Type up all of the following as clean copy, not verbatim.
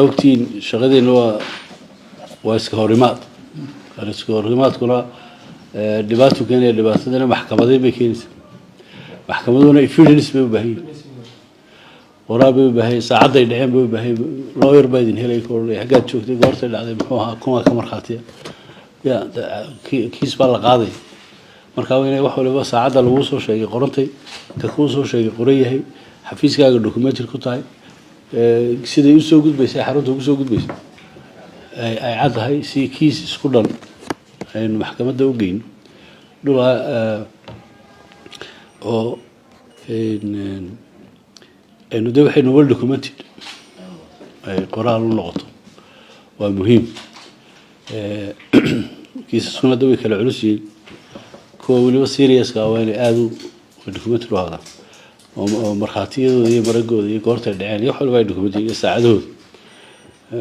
Ogtiin shaqadeena waa iska horimaad. Iska horimaadkuna dhibaato keenaya, dhibaatadana maxkamadeyn bay keenaysaa. Maxkamaduna evidence bay u baahan yihin, qoraal bay u baahan yihin, saacadday dhaceen bay u baahan yihin. Lawyer baa idin helay, ka odhanaya: "Xaggaad joogtay? Goortay dhacday? Muxuu ahaa? Kuma ka markhaatiya?" Ya kiis baa la qaaday. Marka waa inay wax waliba saacadda laguu soo sheegay qorantay, ka kuu soo sheegay qoran yahay, xafiiskaaga documentary ku tahay, siday usoo gudbaysay, xarunta ugu soo gudbaysay ay caddahay, si kiis isku dhan aynu maxkamadda u geyno dhul oo aynu de waxaynu well documented ay qoraal u noqoto, waa muhiim. Kiisaskuna hadda way kala culus yihiin. Kuwa weliba seriouska waa inay aada u documented u ahaadaan, oo markhaatiyadooda iyo maragooda iyo goortay dhaceen iyo wax walba ay documented iyo saacadahooda.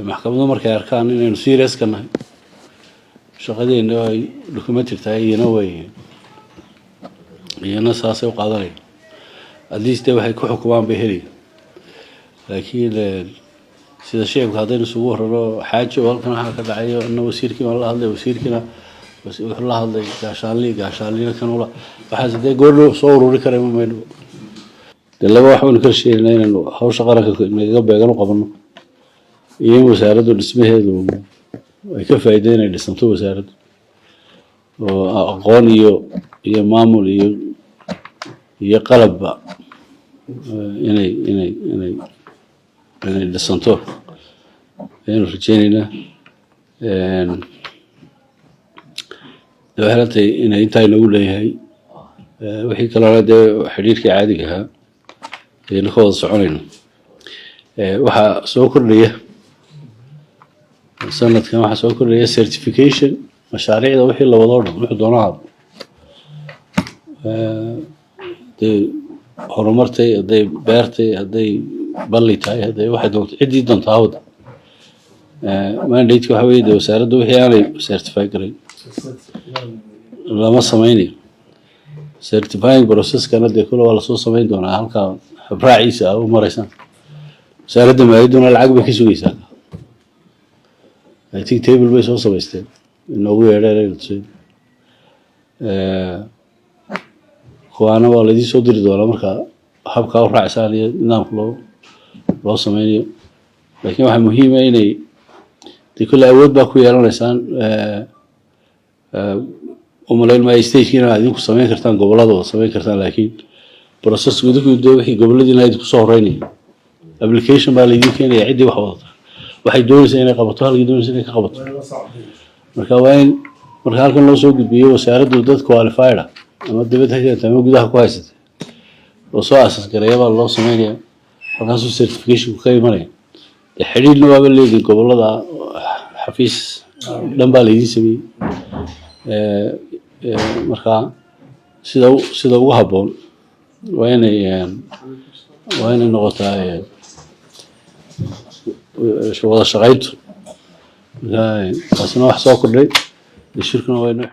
Maxkamadu markay arkaan inaynu serious ka nahay shaqadeena, ay documented tahay, iyana way iyana saasay u qaadanayaan. At least dee waxay ku xukumaan bay helayan. Laakiin sida shicibka haddaynu isugu warrano, xaajo halkan waxaa ka dhacayo, ina wasiirkii baan la hadlay, wasiirkiina wuxuu la hadlay gaashaanli, gaashaanlina kan ula, waxaas dee goordhow soo ururi karay mayno. Dee laba wax baynu kala sheegaynaa: inaynu hawsha qaranka nagaga beegan u qabano iyo in wasaaraddu dhismaheedu ay ka faa'iido, inay dhisanto wasaaraddu oo aqoon iyo maamul iyo qalabba inay dhisanto ayaynu rajeyneynaa. De waxay la tahay inay intaa inoogu leeyahay. Wixii kalena dee xidhiirkii caadiga ahaa ayaynu ka wada soconayno. Waxaa soo kordhaya sanadkan, waxaa soo kordhaya certification mashaariicda wixii la wado o dhan, wuxuu doona ahaado, hadday horumartay, hadday beertay, hadday balli tahay, hadday waxay doonto, ciddii doonta hawda. Mandate waxa weeye dee wasaaraddu wixii aanay certify garayn lama sameynayo. Certifying processkana dee kule waa lasoo sameyn doonaa, halkaa habraaciisa a u maraysaan. Wasaaradda maaliyadduna lacag bay ka sugaysaa. I think table bay soo samaysteen inoogu yeedheen aynu tusin. Kuwaana waa laydin soo diri doonaa marka habkaa u raacsaan iyo nidaamka loo sameynayo. Laakiin waxaa muhiima inay dee kolle awood baa ku yeelanaysaan. Umalayn maayo stagekiina aad idinku samayn kartaan, gobollada wada samayn kartaan, laakiin processku idinku dee wixii goboladiina idinku soo horeynaya. Application baa laydin keenaya, ciddii wax wadata waxay doonaysaa inay qabato, halkii doonaysa inay ka qabato. Marka waa in marka halkan loo soo gudbiyo wasaaraddu dad qualified ah, ama dibadda ha keenta ama gudaha ku haysatay, oo soo assess gareeya baa loo sameynaya. Halkaasuu certificationku ka imanaya. Dee xidhiidhna waaba leediin gobollada, xafiis dhan baa laydin sameeyey. Marka sida ugu habboon waa inay noqotaa wada shaqayntu. Marka taasina wax soo kordhay, shirkuna waa inoo.